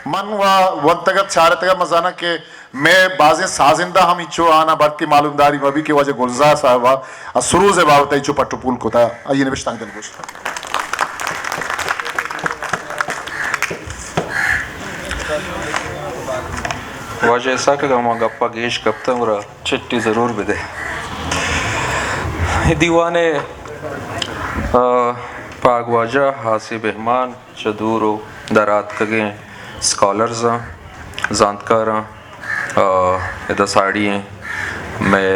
من و ونتگ ات، چارتگ ات، من زاناں کہ مئے بازیں سازندہ ہم انچو آناں بلکیں معلومداری مہ بی کہ واجہ گلزار صاحب ء سروز ء بابت ء انچو پٹ و پول کتا، آئی ء نبشتانک دلگوش۔ واجہ اسحاق ء ما گپا گیش کپتاں، گڑا چٹی ضرور بدے۔ اے دیوان ء، آ، پاگ واجہ، ہاسیں مہمان، چہ دور و در آتکگیں اسکالرزاں، زانتکاراں، آ، ادا ساڑی ایں مئے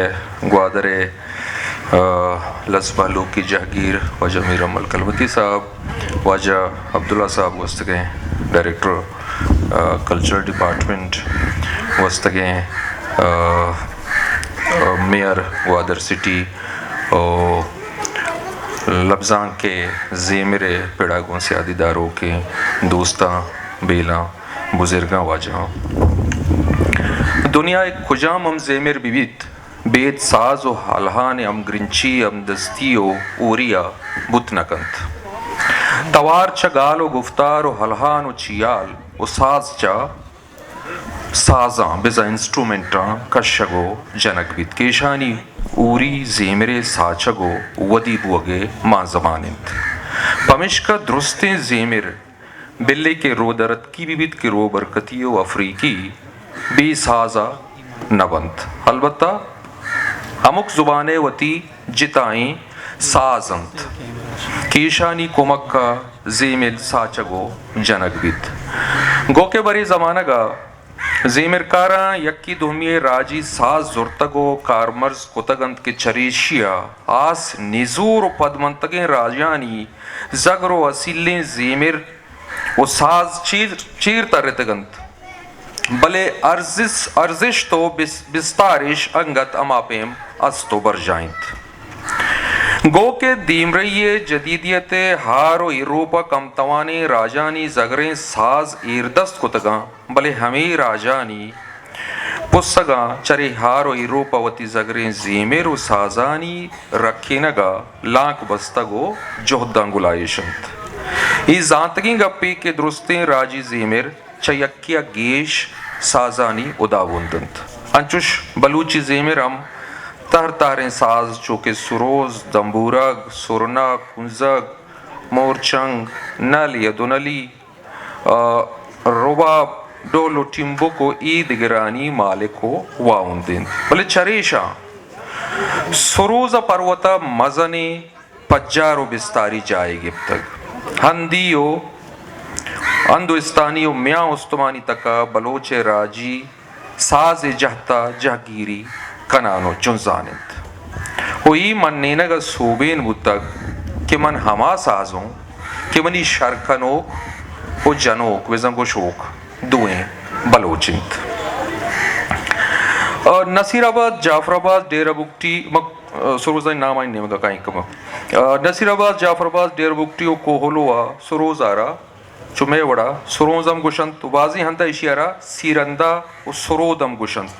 گوادر ء، آ، لس مہلوکی جہگیر واجہ میر امل کلمتی صاحب، واجہ عبداللہ صاحب گوستگیں ڈائریکٹر، آ، کلچرل ڈپارٹمنٹ، گوستگیں، آ، آ، میئر گوادر سٹی و لبزانک ء زیمر ء پڑ ء گوں سیادی داروکیں دوستاں، بیلاں، بزرگاں، واجہاں۔ دنیا ء کجام ہم زیمر بہ بیت، بید ساز و الہان ء ہمگرنچی، ہمدستی و ہوری ء بوت نہ کنت۔ توار چہ گال و گفتار و الہان و چیال و ساز چہ سازاں بزاں انسٹرومنٹاں کشگ و جنگ بیت کہ ایشانی ہوری زیمرے ساچگ و ودی بوگ ء مانزمان انت۔ پمشکا درستیں زیمر، بلے کہ رودرتکی بہ بیت کہ روبرکتی و افریقی، بے ساز ء نہ بنت۔ البتہ ہمک زبان ء وتی جتائیں ساز انت کہ ایشانی کمک ء زیمل ساچگ و جنگ بیت۔ گو کہ برے زمانگ ء زیمرکاراں یکے دومی ء راجی ساز زرتگ و کارمرز کتگ انت کہ چریشی ء آس نزور و پدمنتگیں راجانی زگر و اصیلیں زیمر و ساز چیر، چیر ترتگ انت، بلے ارزس-، ارزشت و بس-، بستارش انگت ہما پیم است و برجاہ انت۔ گو کہ دیمرئی ء جدیدیت ء ہار و ایروپ ء کم توانیں راجانی زگریں ساز ایردست کتگاں، بلے ہمے راجانی پسگاں چرے ہار و ایروپ ء وتی زگریں زیمر و سازانی رکینگ ء لانک بستگ و جہداں گلائیش انت۔ اے زانتگیں گپے کہ درستیں راجی زیمر چہ یکے ء گیش سازانی ہداوند انت۔ انچوش بلوچی زیمر ہم تہر تہریں ساز چو کہ سروز، دمبورگ، سرنا، کنزگ، مورچنگ، نل یا دونلی، آ، رباب، ڈول و ٹمبک و اے دگرانی مالک و واہند انت۔ بلے چریشاں سروز ء پر وتا مزنیں پجار و بستاری جاہے گپتگ۔ ہندی و ہندوستانی و میان استمانی تکا بلوچ ء راجی ساز ء جہت ء جہگیری کنان و جنزان انت و اے منینگ ء سوبین بوتگ کہ من ہما ساز اوں کہ منی شر کنوک و جنوک بزاں گوشوک دوئیں بلوچ انت۔ آ، نصیر آباد، جعفر آباد، ڈیرہ بگٹی، مک-، آ، سروزانی نام آئی نیمگا کائیں کم۔ آ، نصیر آباد، جعفر آباد، ڈیرہ بگٹی و کوہلو آ سروز آرا چو مئے وڑا سروز ہم گوشنت و بازیں ہندا ایشی آرا سیرندا و سرود ہم گوشنت۔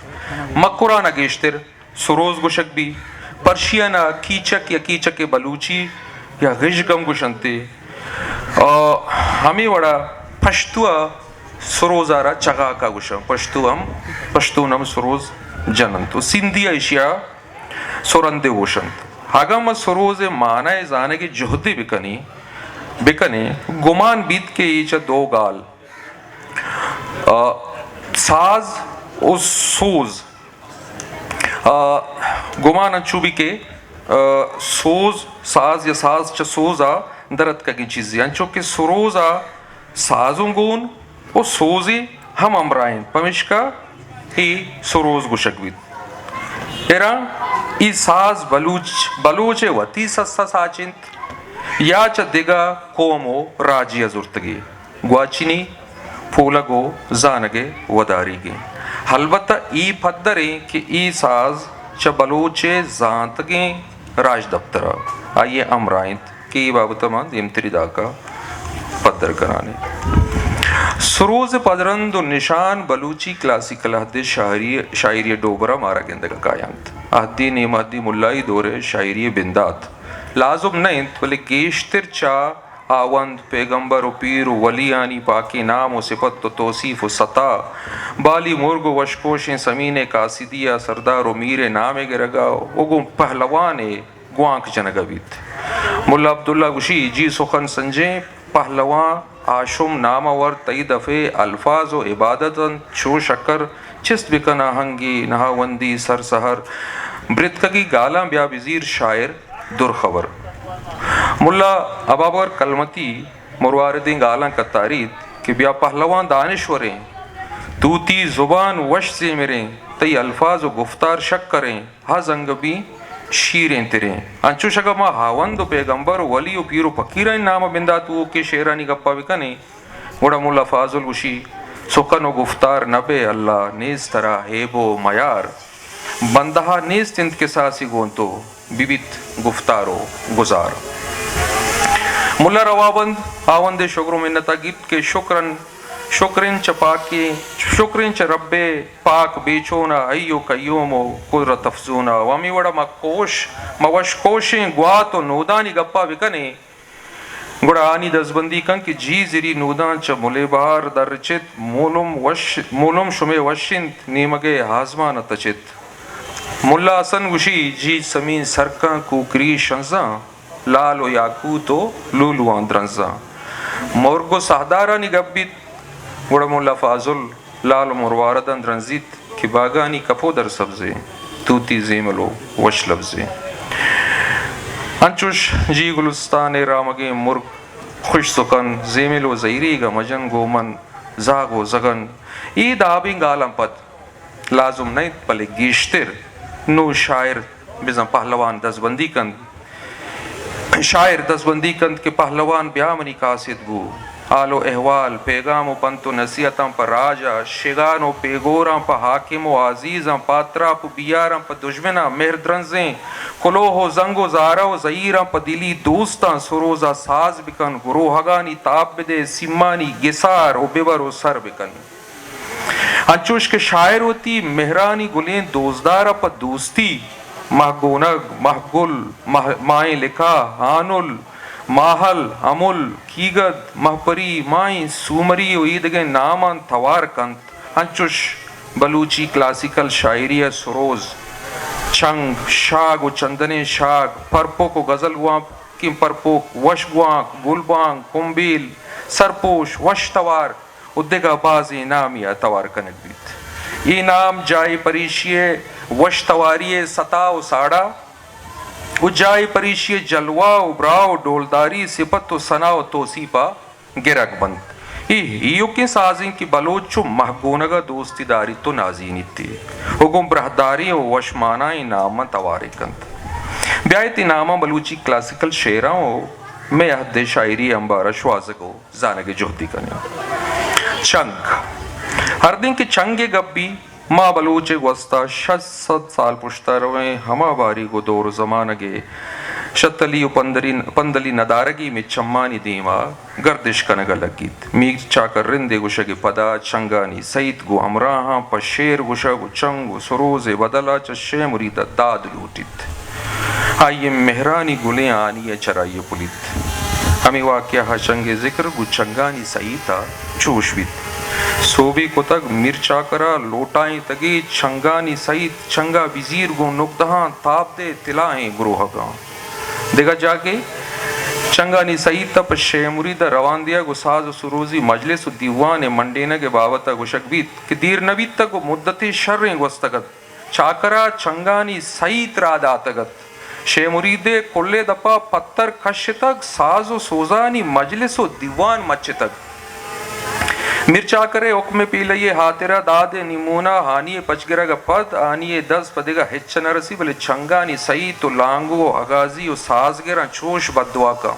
مکران ء گیشتر سروز گوشگ بی۔ پرشین ء کیچک یا کیچک بلوچی یا غژگ ہم گوشنت۔ آ، ہمے وڑا پشتو ء سروز آرا چغاک ء گوشنت۔ پشتو ہم، پشتون ہم سروز جننت و سندھی ء ایشی ء سرندے گوشنت۔ اگاں ما سروز ء معنی ء زانگ ء جہدے بکنیں، بکنیں، گمان بیت کہ اے چہ دو گال، آ، ساز و سوز، آ، گمان انچو بی کہ، آ، سوز، ساز یا ساز چہ سوز ء در اتکگیں چیزے، انچو کہ سروز ء ساز اوں گون و سوزے ہم ہمراہ انت، پمیشکا اے سروز گوشگ بیت۔ اراں اے ساز بلوچ، بلوچ ء وتی سس ء ساچ انت یا چہ دگہ قوم و راجے ء زرتگے؟ گواچنی پولگ و زانگ ء وداریگ انت۔ البتہ اے پدر انت کہ اے ساز چہ بلوچ ء زانتگیں راجدپتر ء آئی ء ہمراہ انت۔ کہ اے بابت ء ما دیمتری داکا پدر کنان ایں۔ سروز ء پدرند و نشان بلوچی کلاسیکل عہد ء شاعری، شاعری ء ڈوبر ء مارا گندگ ء کاینت۔ عہدی نیمعہدی ملائی دور ء شاعری ء بندات لازم نہ انت، بلے گیشتر چہ ہاوند، پیگمبر و پیر و ولیانی پاکیں نام و صفت و توصیف و ستا، بالی مرگ و وشکوشیں سمین قاصدی ء سردار و میر ء نام ء گرگا و گوں پہلوان ء گوانک جنگ ء بیت۔ ملا عبداللہ گوشی، جی سخن سنجیں، پہلوان ہاشم نامور تئی دفے الفاظ و عبادت انت، چو شکر چست بکن آہنگی نہاوندی سر سہر، برتکگی گالاں بیا بزیر شاعر درخبر۔ ملا ابابکر کلمتی مرواردیں گالاں کتاریت کہ بیا پہلوان دانشوریں، توتی زبان وش زیمریں، تئی الفاظ و گفتار شکریں، ہا زنگ بی شیریں تریں۔ انچوش اگاں ما ہاوند و پیگمبر و ولی و پیر و پکیرانی نام ء بندات و کہ شعرانی گپا بکنیں، گڑا ملا فاضل گوشی، سخن و گفتار نہ بے اللہ، نیست ترا ہیب و میار۔ بندہا نیست انت کساسی گون تو، ببیت گفتار و گزار۔ ملا رواوند ہاوند شگر و منتا گیپت کہ شکرن، شکرن چہ پاکیں، شکرن چہ رب پاک بے چونا، حی و قیوم و قدرت افزونا۔ و ہمے وڑا ما کوش، ما وش کوشیں گوات و نودانی گپا بکنیں۔ گڑا آنی دزبندی کن کہ جی زری نوداں چہ ملے بہار در چت، مولم وش، مولم شمے وش انت، نیمگے آزمان ء تچت۔ ملا حسن گوشی، جی سمین سرکاں کوکری شنزاں، لال و یاقوت و لولواں درنزاں۔ مرگ و ساہدارانی گپ بیت، گڑا ملا فاضل لال و مروارداں درنزیت کہ باگانی کپودر سبزیں، توتی زیمل و وش لبزیں۔ انچوش جی گلستان ء رامگیں مرگ خوش سخن، زیمل و زہیریگ ء مجن گوں من زاگ و زغن۔ اے دابیں گالاں پد لازم نہ انت، بلے گیشتر نوں شاعر بزاں پہلوان دزبندی کنت۔ شاعر دزبندی کنت کہ پہلوان بیا منی قاصد گوں۔ حال و احوال، پیغام و پنت و نصیحتاں پہ راج ء، شگان و پیگوراں پہ حاکم و عزیزاں، پاتراپ و بیاراں پہ دژمناں، مہردرنزیں کلوہ و زنگ و زارہ و زہیراں پہ دلی دوستاں، سروز ء ساز بکن، گروہگانی تاب بدے، سیمانی گسار و ببر و سر بکن۔ انچوش کہ شاعر وتی مہرانی گلیں دوستدار ء پہ دوستی، مہگونگ، مہگل، مہ-، ماہیں لکا، ہانل، ماہل، ہمل، کیگد، مہپری، ماہیں سومری و ایدگہ ناماں توار کنت، انچوش بلوچی کلاسیکل شاعری ء سروز، چنگ، شاگ و چندنیں شاگ، پرپوک و غزل گوانکیں پرپوک، وش گوانک، گلبانگ، کمبیل، سرپوش، وش توار، و دگہ بازیں نامے ء توار کنگ بیت۔ اے نام جاہے پریشی ء وش تواری ء ستا و ساڑا و جاہے پریشی ء جلوہ و براہ و ڈولداری، صفت و ثنا و توصیف ء گرگ بنت۔ اے ایوکیں سازیں کہ بلوچ چو مہگونگ ء دوستی داریت و نازینیت و گوں براہداریں و وشمانائیں ناماں توارے کنت۔ بیایت اے ناماں بلوچی کلاسیکل شعراں و مئے عہد ء شاعری ء امبار ء شوہازگ و زانگ ء جہدے کنیں۔ چنگ۔ ہردیں کہ چنگ ء گپ بی، ما بلوچ ء گوستا شش سد سال پشتا رویں، ہما باریگ و دور و زمانگ ء شتلی و پندلی، پندلی ندارگی مئے چمانی دیما گردش کنگ ء لگیت۔ میر چاکر رند ء گوشگ ء پدا چنگانی سعید گوں ہمراہاں پہ شعر گوشگ و چنگ و سروز ء بدلا چہ شے مرید ء داد لوٹیت۔ آئی ء مہرانی گلیں ہانی ء چرائی ء پلیت۔ ہمے واقعہ ء چنگ ء ذکر گوں چنگانی سعید ء چوش بیت۔ سوبی کتگ میر چاکر ء لوٹائینتگی چنگانی سعید، چنگا بزیر گوں نگدہاں تاب دے تلاہیں گروہگاں۔ دگہ جاگہے چنگانی سعید ء پہ شے مرید ء روان دیگ و ساز و سروزی مجلس و دیوان ء منڈینگ ء بابت ء گوشگ بیت کہ دیر نہ بیتگ و مدتے شریں گوستگ ات۔ چاکرا چنگانی سعید را داتگ ات۔ شے مرید ء کلے دپا پتر کشتگ، ساز و سوزانی مجلس و دیوان مچتگ۔ میر چاکر ء حکم ء پیلئی ء ہاترا داد ء نیمونا ہانی ء پچگرگ ء پد آنی ء دست پہ دگہ ہچ نہ رسی، بلے چنگانی سعید و لانگو و ہگازی و سازگراں چوش بددعا کن۔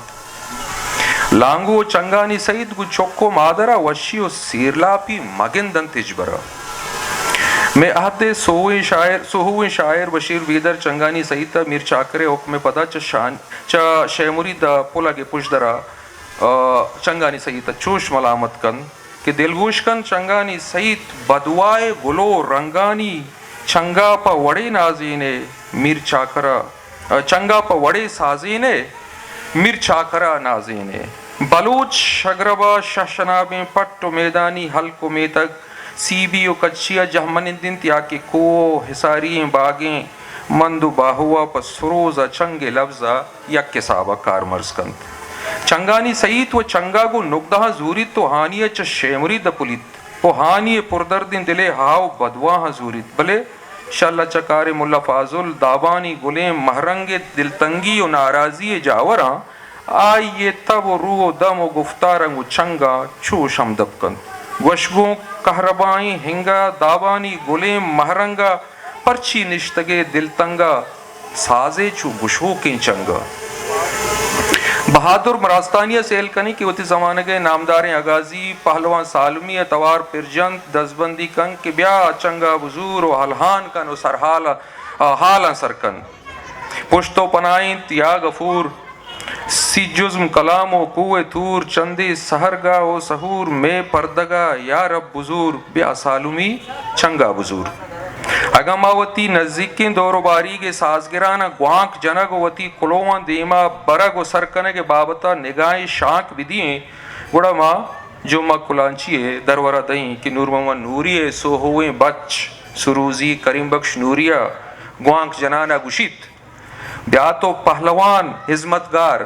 لانگو و چنگانی سعید گوں چک و مادرا وشی و سیرلاپی مگند انت ہچبرا۔ مئے عہد ء سوہیں شاعر، سوہویں شاعر بشیر بیدر چنگانی سعید ء میر چاکر ء حکم ء پدا چہ شان، چہ شے مرید ء پلگ ء پژدرا، آ، چنگانی سعید ء چوش ملامت کنت کہ دلگوش کن چنگانی سعید بدوائے گلو رنگانی چنگا پہ وڑے نازینے میر چاکرا، چنگا پہ وڑے سازینے میر چاکرا نازینے۔ بلوچ شگرب ءَ شہ شنابیں پٹ ءُ میدانی ہلک ءُ میتگ، سیبی ءُ کچی ءَ جہمنند انت یا کہ کوہ ءُ ہساری ئیں باگیں مند ءُ باہو ءَ پہ سروز ءَ چنگ ءِ لبز ءَ یک حساب ءَ کارمرز کنت۔ چنگانی سہیت ءُ چنگ ءَ گوں نگدہاں زوریت ءُ ہانی ءَ چہ شے مرید ءَ پلیت ءُ ہانی ءِ پردردیں دل ءِ ہاہ ءُ بدواہاں زوریت، بلے شل ءَ چہ کار ءِ ملا فاضل دابانی گلیں مہرنگ ءِ دلتنگی ءُ ناراضی ءِ جاوراں آئی ءِ تب ءُ روح ءُ دم ءُ گفتار ءَ گوں چنگ ءَ چوش ہمدپ کنت۔ گوش گوں کہربائیں ہنگ ءَ دابانی گلیں مہرنگ ءَ پرچی نشتگ ئے دلتنگ ءَ سازے چو گشوکیں چنگ ءَ۔ بہادر مراستانی ءَ سیل کنیں کہ وتی زمانگ ءِ نامداریں اگازی پہلوان سالمی ءَ توار پر جنت، دزبندی کنت کہ بیا چنگ ءَ بزور ءُ ہلہان کن ءُ سرحال ءَ، آ، حالاں سر کن۔ پشت ءُ پناہ انت یا غفور، سی جزم کلام ءُ کوہ طور، چندے سحرگاہ ءُ سحور، مئے پردگ ءَ یا رب بزور، بیا سالمی چنگ ءَ بزور۔ اگاں ما وتی نزیکیں دور ءُ باریگ ءِ سازگراناں گوانک جنگ ءُ وتی کلوہاں دیم ءَ برگ ءُ سر کنگ ءِ بابت ءَ نگاہیں شانک بدییں، گڑا ما جمعہ کلانچی ءِ درور ءَ دئیں کہ نور محمد نوری ءِ سوہوئیں بچ سروزی کریم بخش نوری ءَ گوانک جنان ءَ گوشیت، بیا تو پہلوان ہزمتگار،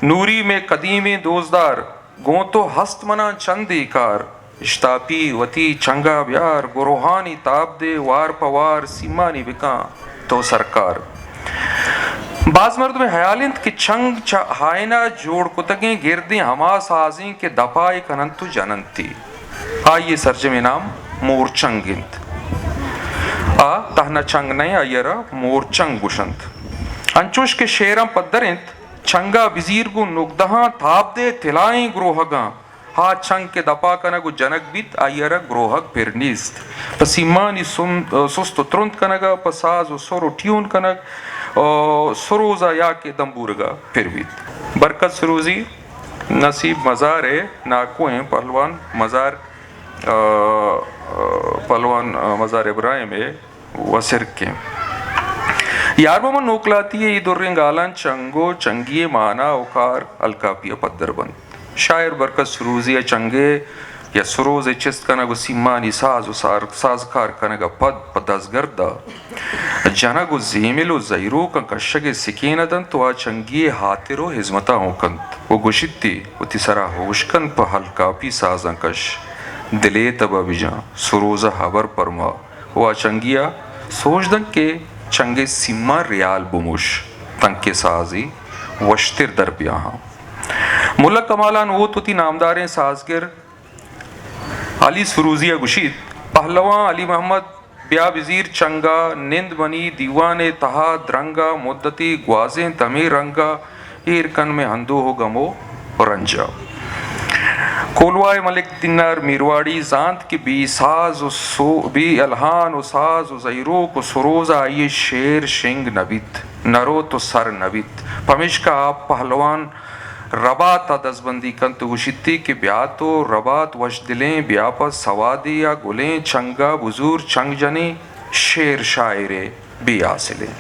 نوری مئے قدیمیں دوستدار، گوں تو ہست مناں چندے کار، اشتاپی وتی چنگ ءَ بیار، گروہانی تاب دے وار پہ وار، سیمانی بکن تو سرکار۔ باز مردم ءِ ہیال انت کہ چنگ چہ ہائن ءَ جوڑ کتگیں گردیں ہما سازیں کہ دپ ءَ اے کن انت ءُ جن انت ئے۔ آئی ءِ سرجمیں نام مورچنگ انت۔ آ تہنا چنگ نہ انت، آئی ءَ را مورچنگ گوش انت۔ انچوش کہ شعراں پدر انت، چنگ ءَ بزیر گوں نگدہاں تاب دے تلائیں گروہگاں۔ آ چنگ کہ دپ ءَ کنگ ءُ جنگ بیت، آئی ءَ را گروہگ پر نیست۔ پہ سیمانی سن-، سست ءُ ترند کنگ ءَ، پہ ساز ءُ سر ءُ ٹیون کنگ ءُ سروز ءَ یا کہ دمبورگ ءَ پر بیت۔ برکت سروزی نصیب مزار ءِ ناکوئیں پہلوان مزار، آ، آ، پہلوان، آ، مزار ابراہیم ءِ وسرکیں۔ یار محمد نوکلاتی ءِ اے دریں گالاں چنگ ءُ چنگی ءِ مانا ءُ کار الکاپی ءَ پدر بنت۔ شاعر برکت سروزی ءَ چنگ ءِ یا سروز ءِ چست کنگ ءُ سیمانی ساز ءُ سار-، سازکار کنگ ءَ پد پہ دزگرد ءَ جنگ ءُ زیمل ءُ زہیروکاں کشگ ءِ سکین ءَ دنت ءُ آ چنگی ءِ ہاتر ءُ ہزمت ءَ ہوں کنت ءُ گوشیت ئے، وتی سرا ہوش کن، پہ الکاپی سازاں کش، دل ءِ تب ءَ بجن، سروز ءَ ہبر پرما۔ ءُ آ چنگی ءَ سوج دنت کہ چنگ ءِ سیماں ریال بموش، تنکہ سازے وشتر در بیاہاں۔ ملا کمالان ہوت وتی نامداریں سازگر علی سروزی ءَ گوشیت، پہلوان علی محمد بیا بزیر چنگ ءَ، نند منی دیوان ءِ تہا درنگ ءَ، مدتے گوازینت ہمے رنگ ءَ، ایر کن مئے اندوہ ءُ گم ءُ رنج ءَ۔ کولواہ ءِ ملک دینار میرواڑی زانت کہ بے ساز ءُ سو-، بے الہان ءُ ساز ءُ زہیروک ءُ سروز ءَ آئی ءِ شعر شنگ نہ بیت، نہ روت ءُ سر نہ بیت۔ پمیشکا آ پہلوان ربات ءَ دزبندی کنت ءُ گوشیت ئے کہ بیا تو ربات وش دلیں، بیا پہ سوادے ءَ گلیں، چنگ ءَ بزور چنگ جنیں، شعر شاعر ءِ بے حاصلیں۔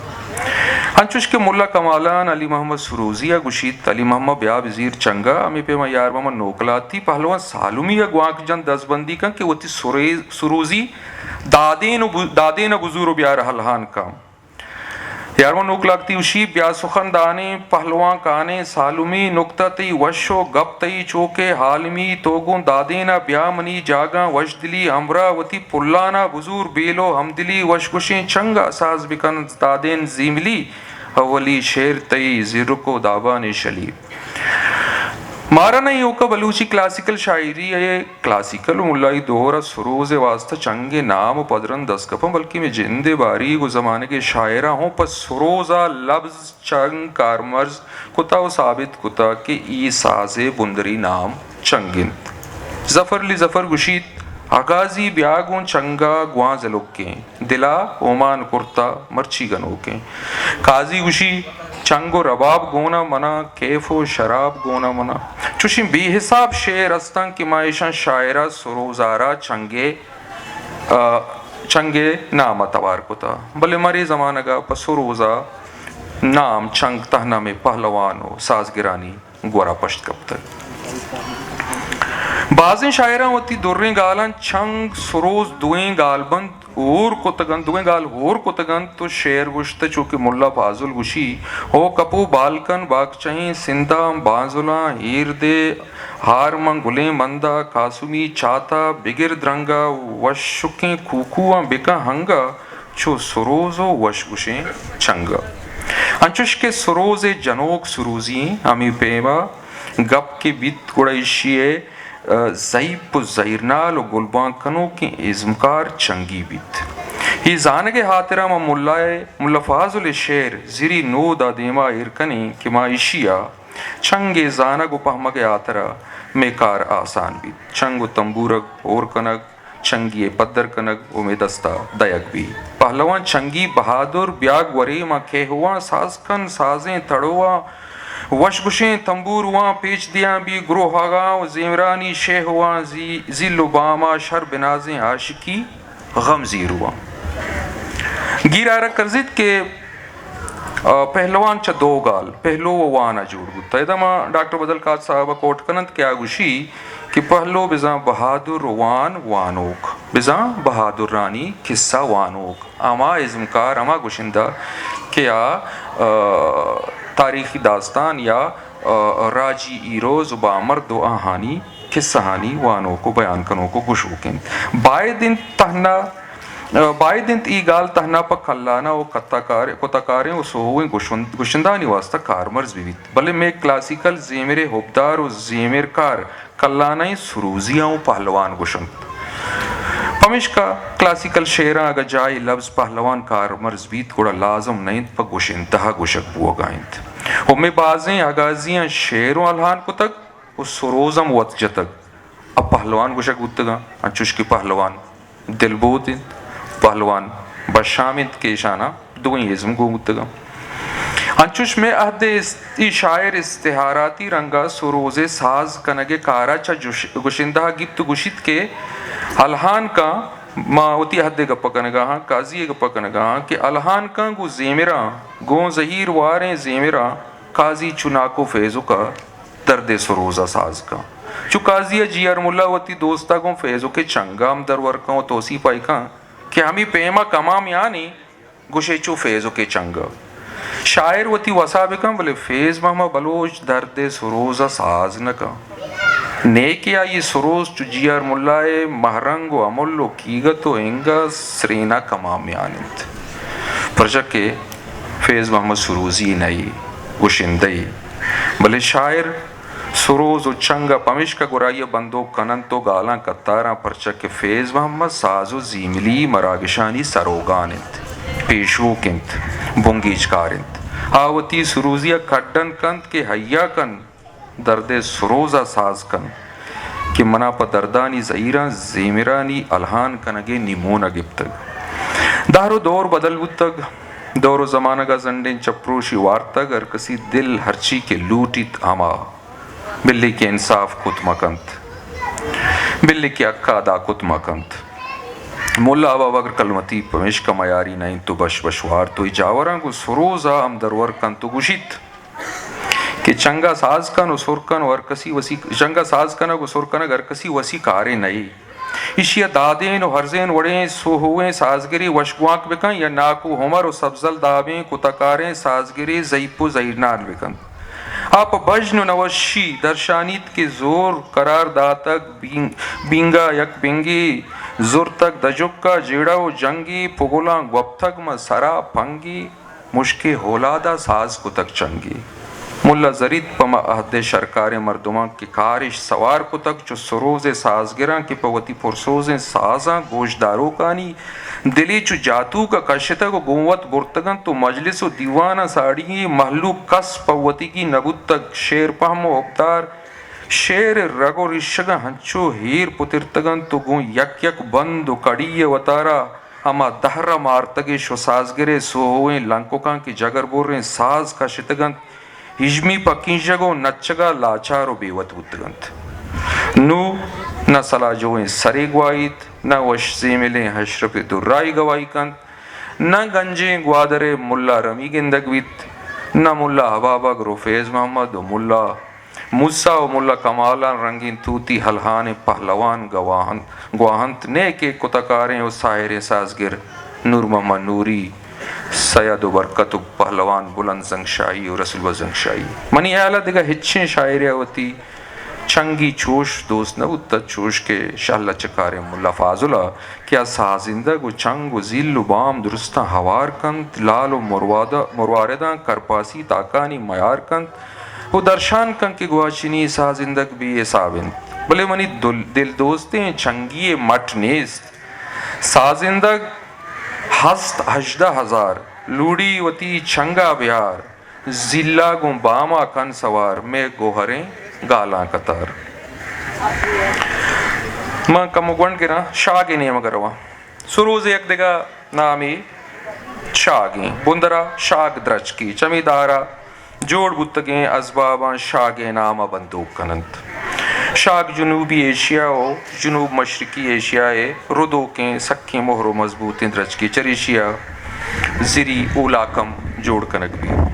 انچوش کہ ملا کمالان علی محمد سروزی ءَ گوشیت، علی محمد بیا بزیر چنگ ءَ، ہمے پیما یار محمد نوکلاتی پہلوان سالمی ءَ گوانک جنت دزبندی کنت کہ وتی سرے-، سروزی دادین ءُ بو-، دادین ءَ بزور ءُ بیار ہلہان کن۔ یار محمد نوکلاتی گوشی، بیا سخن دانیں پہلوان کانیں سالمی، نکتہ تئی وش ءُ گپ تئی چوکہ عالمی، تو گوں دادین ءَ بیا منی جاگاں وش دلی ہمراہ وتی پلان ءَ بزور بیل ءُ ہمدلی وش گوشیں چنگ ءَ ساز بکن دادین زیملی، اولی شعر تئی زیرک ءُ دابانی شلی۔ مارا نہ ایوک ءَ بلوچی کلاسیکل شاعری ءِ کلاسیکل ءُ ملائی دور ءَ سروز ءِ واستہ چنگ ءِ نام ءُ پدرند دست کپاں، بلکیں مئے جند ءِ باریگ ءُ زمانگ ءِ شاعراں ہوں پہ سروز ءَ لبز چنگ کارمرز کتہ ءُ ثابت کتہ کہ اے ساز ءِ بندری نام چنگ انت۔ ظفر علی ظفر گوشیت، اگازی بیا گوں چنگ ءَ گوانزلوکیں، دل ءَ اومان کرتہ مرچی گنوکیں۔ قاضی گوشی، چنگ ءُ رباب گون ءَ من ءَ، کیف ءُ شراب گون ءَ من ءَ۔ چوشیں بے حساب شعر استاں کہ ما ایشاں شاعر ءَ سروزار ءَ چنگ ءِ، آ، چنگ ءِ نام ءَ توار کتہ، بلے مرے زمانگ ءَ پہ سروز ءَ نام چنگ تہنا مئے پہلوان ءُ سازگرانی گورا پشت کپتگ۔ بازیں شاعراں وتی دریں گالاں چنگ، سروز دوئیں گالبند ہور کتگ انت، دوئیں گال ہور کتگ انت و شعر گوشتہ، چو کہ ملا فاضل گوشی، ہو کپو بالکن باگچہیں سنداں، بانزلاں ہیر دے، ہار من گلیں مندا، کاسمی چاتا بگر درنگا، وشکیں کوکواں بکن ہنگا، چو سروز و وش گوشیں چنگا۔ انچوش کہ سروز ء جنوک سروزی ایں، ہمے پیما گپ کہ بیت گڑا ایشی ء ضعیف و زہیرنال و گلبانگ کنوکیں ازمکار چنگی بیت۔ اے زانگ ء ہاترا ما ملا ء، ملا فاضل ء شعر زری نود ء دیما ایر کنیں کہ ما ایشی ء چنگ ء زانگ و پہمگ ء ہاترا مئے کار آسان بیت۔ چنگ و تمبورگ ہور کنگ، چنگی ء پدر کنگ و مئے دستا دئیگ بی۔ پہلوان چنگی بہادر بیاگ ورے، ما کیہواں ساز کن، سازیں تڑواں وش گوشیں تمبورواں پیچ دیاں بی گروہاگاں و زیمرانی شیہواں زی-، زیل و باما شر بنازیں عاشقی غم زیرواں۔ گیر آرگ کرزیت کہ آ، پہلوان چہ دو گال، پہلو و وان ء جوڑ بوتہ۔ ادا ما ڈاکٹر بدل قادر صاحب ء کوٹ کننت کہ آ گوشی کہ پہلو بزاں بہادر، وان وانوک، بزاں بہادرانی کسہ وانوک، ہما ازمکار، ہما گشندہ کہ آ، آ، تاریخی داستان یا، آ، راجی ہیروز و بامرد و آہانی کسہانی وانوک و بیان کنوک و گشوک انت۔ باید انت تہنا باید انت اے گال تہنا پہ کلانہ و کتہ کار-، کتہ کاریں و سوہوئیں گشند-، گشندہانی واستا کارمرز بہ بیت، بلے مئے کلاسیکل زیمر ء ہبدار و زیمرکار کلانہ ء سروزیاں و پہلوان گشنت۔ پمیشکا کلاسیکل شعراں اگہ جاہے لبز پہلوان کارمرز بیت، گڑا لازم نہ انت پہ گشندہ ء گشگ بوہگا انت۔ و مئے بازیں اگازیاں شعر و الہان کتگ و سروز ہم وت جتگ۔ ء پہلوان گوشگ بوتگاں، انچوش کہ پہلوان دلبود انت، پہلوان بشام انت کہ ایشاناں دوئیں ازم گون بوتگاں۔ انچوش مئے عہد ء است-، ای شاعر استعاراتی رنگ ء سروز ء ساز کنگ ء کار ء چہ جش-، گشندہ ء گیپت و گوشیت کہ الہان کاں، ما وتی عہد ء گپ کنگا ہاں، قاضی ء گپ کنگا ہاں کہ الہان کاں گوں زیمراں، گوں زہیر واریں زیمراں قاضی چو ناکو فیضک ء دردے سروز ء ساز کن۔ چو قاضی ء جی آر ملا وتی دوست ء گوں فیضک ء چنگ ء ہم درور کن و توسیپ ء کن کہ ہمے پیم ء کماں میانی گوشے چو فیضک ء چنگ ء۔ شاعر وتی وسا بکن بلے فیض محمد بلوچ دردے سروز ء ساز نہ کن۔ نیکہ آئی سروز چو جی آر ملا ء مہرنگ و امل و کیگت و انگہ سرینا کماں میان انت۔ پرچا کہ فیض محمد سروزی نہ ای، گشندہ ای، بلے شاعر سروز و چنگ ء پمیشکا گرائیہ بندوک کننت و گالاں کتاراں، پرچا کہ فیض محمد ساز و زیملی مراگشانی سروگان انت، پیشوک انت، بنگیجکار انت۔ آ وتی سروزی ء کڈن کنت کہ حیا کن، دردے سروز ء ساز کن کہ منا پہ دردانی زہیراں زیمرانی الہان کنگ ء نیمون ء گپتگ۔ دہر و دور بدل بوتگ، دور و زمانگ ء زنڈیں چپروشی وارتگ، ہر کسی دل ہرچی کہ لوٹیت ہما، بلے کہ انصاف کت مہ کنت، بلے کہ حق ء ادا کت مہ کنت۔ ملا ابابکر کلمتی پمیشکا میاری نہ انت و بش بش وارت و اے جاوراں گوں سروز ء ہم درور کنت و گوشیت، کہ چنگا ساز کن و سر کن و ہر کسی وسی، چنگا ساز کنگ و سر کنگ ہر کسی وسی کارے نئے۔ ایشی ء دادین و ہرزین وڑیں سوہویں سازگرے وشگوانک بکن یا ناکو ہمر و سبزل دابیں کتکاریں سازگرے زئیپ و زہیرنال بکنت۔ آ پہ بژن و نوشی درشانیت کہ زور قرار داتگ بین-، بینگا یک بنگے زرتگ دجکا جیڑہ و جنگے پگلاں گوپتگ ماں سرا پنگے۔ مشکے ہولاد ء ساز کتگ چنگے۔ ملا زریت پہ ما عہد ء شرکاریں مردماں کہ کارش سوار کتگ، چو سروز ء سازگراں کہ پہ وتی پرسوزیں سازاں گوشداروکانی دلی چو جاتوک ء کشتگ و گوں وت برتگ انت و مجلس و دیواناں ساڑی مہلوک کس پہ وتیگی نہ بوتگ۔ شعر پہم و ہبدار شعر ء رگ و ریشگاں ہنچو ہیر پترتگ انت و گوں یک یک بند و کڑی ء وتارا ہما دہر ء مارتگیں شوسازگرے سوہوئیں لنککاں کہ جگربریں ساز کشتگ انت، ہژمی پہ کینژگ و نچگ ء لاچار و بے وت بوتگ انت۔ نوں نہ سلاجوئیں سرے گواہیت، نہ وش زیملیں اشرف درائی گواہی کنت، نہ گنجیں گوادر ء ملا رمی گندگ بیت، نہ ملا حبابگر و فیض محمد و ملا موسیٰ و ملا کمالان رنگیں توتی ہلہانیں پہلوان گواہ انت، گواہ انت، نئے کہ کتہ کاریں و ساحریں سازگر نور محمد نوری، سید و برکت و پہلوان بلند زنگشاہی و رسول بخش زنگشاہی۔ منی ہیال ء دگہ ہچیں شاعرے ء وتی چنگی چوش دوست نہ بوتگ، چوش کہ شہلا چکاریں ملا فاضل ء کہ آ سازندگ و چنگ و زیل و بام درستاں ہوار کنت، لال و مروادا-، مروارداں کرپاسی تاکانی میار کنت و درشان کنت کہ گواچنی سازندگ بے حساب انت، بلے منی دل-، دل دوستیں چنگی ء مٹ نیست۔ سازندگ ہست ہژدہ ہزار، لوڑی وتی چنگا بیار، زیلا گوں باما کن سوار، مئے گوہریں گالاں قطار۔ من کمو گونڈ گراں، شاگ ء نیمگ ء رواں۔ سروز ء یک دگہ نامے شاگ ایں۔ بندرا شاگ درچکی چمی دارا جوڑ بوتگیں ازباباں شاگ ء نام ء بندوک کن انت۔ شاگ جنوبی ایشیا و جنوب مشرقی ایشیا ء ردوکیں سکیں مہر و مضبوطیں درچکے، چریشی ء زری اولاکم جوڑ کنگ بیت۔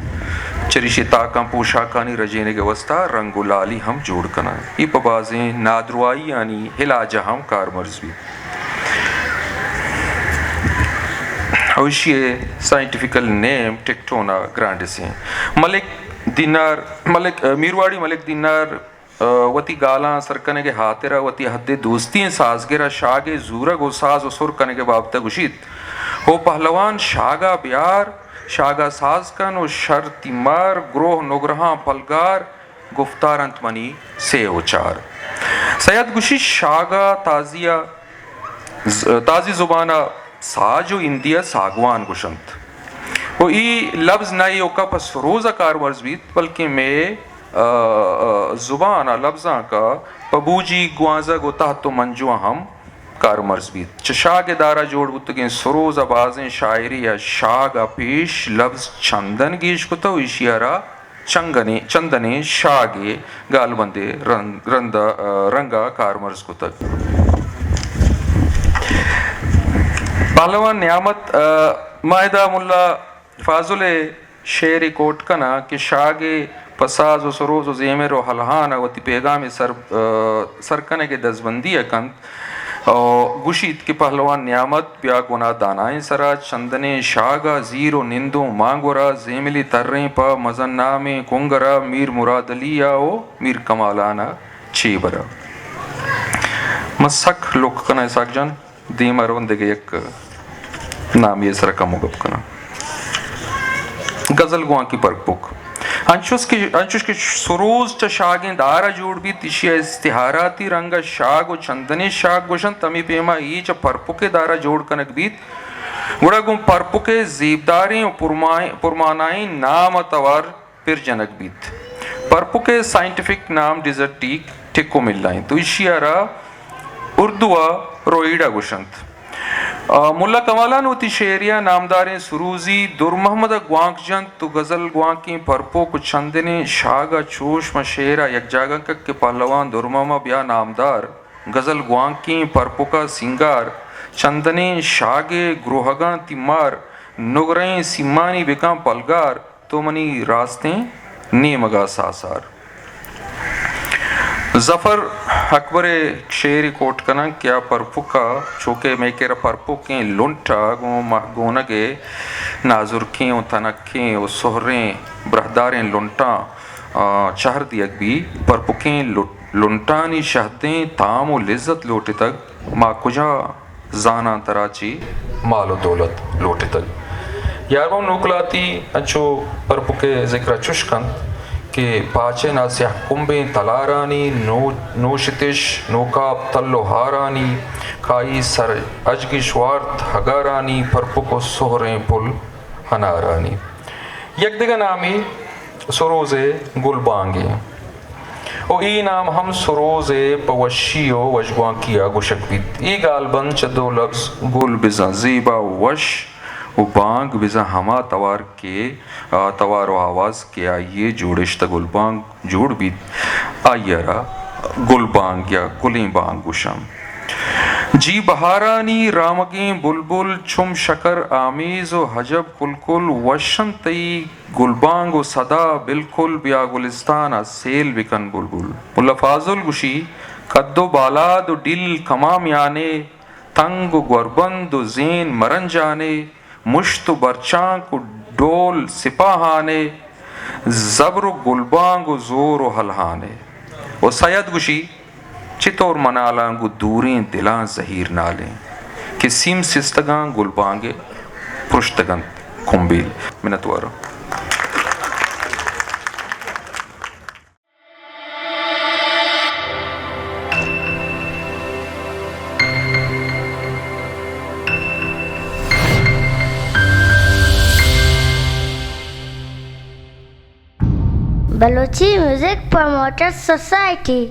چریشی تاکاں پوشاکانی رجینگ ء واستا رنگ و لالی ہم جوڑ کناں۔ اے پہ بازیں نادراہیانی علاج ء ہم کارمرز بیت۔ و ایشی ء سائنٹیفکل نیم ٹیکٹونا گرانڈس ایں۔ ملک دینار، ملک، میرواڑی ملک دینار، ء، وتی گالاں سر کنگ ء ہاترا وتی عہد ء دوستی ئیں سازگر ء شاگ ء زورگ و ساز و سر کنگ ء بابت ء گوشیت، او پہلوان شاگ ء بیار، شاگ ء ساز کن و شر تیمار، گروہ نگرہاں پلگار، گفتار انت منی سے و چار۔ سید گوشی شاگ ء تازی ء ز-، تازی زبان ء ساج و ہندی ء ساگوان گوشنت۔ و ای لبز نہ ایوکا پہ سروز ء کارمرز بیت، بلکیں مئے، ء، ء، زبان ء لبزانک ء پہ بوجی، گوانزگ و تہت و منجواں ہم کارمرز بیت۔ چہ شاگ ء دارا جوڑ بوتگیں سروز ء بازیں شاعری ء شاگ ء پیش لبز چندن گیش کتہ و ایشی ء را چنگنیں، چندنیں شاگے گالبندے رند، رند، رنگ ء کارمرز کتگ۔ پہلوان نیامت، ء، ما ادا ملا فاضل ء شعرے کوٹ کناں کہ شاگے پہ ساز و سروز و زیمر و ہلہان ء وتی پیغامے سر، ء، سر کنگ ء دزبندی ء کنت۔ ء گوشیت کہ پہلوان نیامت بیا گونا دانائیں سرا چندنیں شاگ ء زیر و نندوں مانگور ء زیملی تریں پہ مزن نامیں کنگر ء میر مراد علی ء و میر کمالان ء چیبر ء۔ من سک لک کناں اسحاق جان۔ دیم ء رون دگہ یک نامے ء سرا کمو گپ کناں۔ غزل گوانکی پرپک۔ انچوش کہ، انچوش کہ سروز چہ شاگیں دار ء جوڑ بیت، ایشی ء استعاراتی رنگ ء شاگ و چندنیں شاگ گوشنت، ہمے پیما اے چہ پرپک ء دار ء جوڑ کنگ بیت، گڑا گوں پرپک ء زیبداریں و پرمائیں، پرمانائیں نام ء توار پر جنگ بیت۔ پرپک ء سائنٹیفک نام ڈیزرٹ ٹیک ٹکومیلا انت و ایشی ء را اردو ء روئیڈا گوشنت۔ آ، ملا کمالان وتی شعری ء نامداریں سروزی در محمد ء گوانک جنت و غزل گوانکیں پرپک و چندنیں شاگ ء چوش ماں شعر ء یک جاگہ کک کہ پہلوان در محمد بیا نامدار غزل گوانکیں پرپک ء سینگار چندنیں شاگ ء گروہگاں تیمار نگرہیں سیمانی بکاں پلگار تو منی راستیں نیمگ ء ساسار۔ ظفر اکبر ء شعرے کوٹ کناں کہ آ پرپک ء چوکہ مئے کرا پرپکیں لنٹ ء گوں مہگونگ ء نازرکیں و تنکیں و سہریں براہداریں لنٹاں، آ، چہر دیگ بی، پرپکیں لٹ-، لنٹانی شہدیں تام و لذت لوٹتگ۔ ما کجا زاناں ترا چی مال و دولت لوٹتگ۔ یاربم نوکلاتی انچو پرپک ء ذکر ء چش کنت کہ پاچن ء سیاہ کمبیں تلارانی نو-، نوشتش نوکاپ تل و ہارانی کائی سر اجگش وارت ہگارانی پرپک و سہریں پل ہنارانی۔ یک دگہ نامے سروز ء گلبانگ ء۔ و اے نام ہم سروز ء پہ وشی و وشگوانکی ء گوشگ بیت۔ اے گالبند چہ دو لبز گل بزاں زیبا و وش و بانگ بزاں ہما توار کہ، آ، توار و آواز کہ آئی ء جوڑشت ء گلبانگ جوڑ بیت، آئی ء را گلبانگ یا گلیں بانگ گوشاں۔ جی بہارانی رامگیں بلبل، چم شکر آمیز و عجب کلکل، وش انت تئی گلبانگ و صدا، بالکل بیا گلستان ء سیل بکن بلبل۔ ملا فاضل گوشی، قد و بالاد و ڈیل کمامیانے، تنگ و گوربند و زین مرنجانے، مشت و برچانک و ڈول سپاہانے، زبر و گلبانگ و زور و ہلہانے۔ و سید گوشی، چطور منالاں گوں دوریں دلاں زہیر نالیں، کہ سیم سستگاں گلبانگ پرشتگ انت کمبیل۔ منتوارم۔ Balochi music promoters society.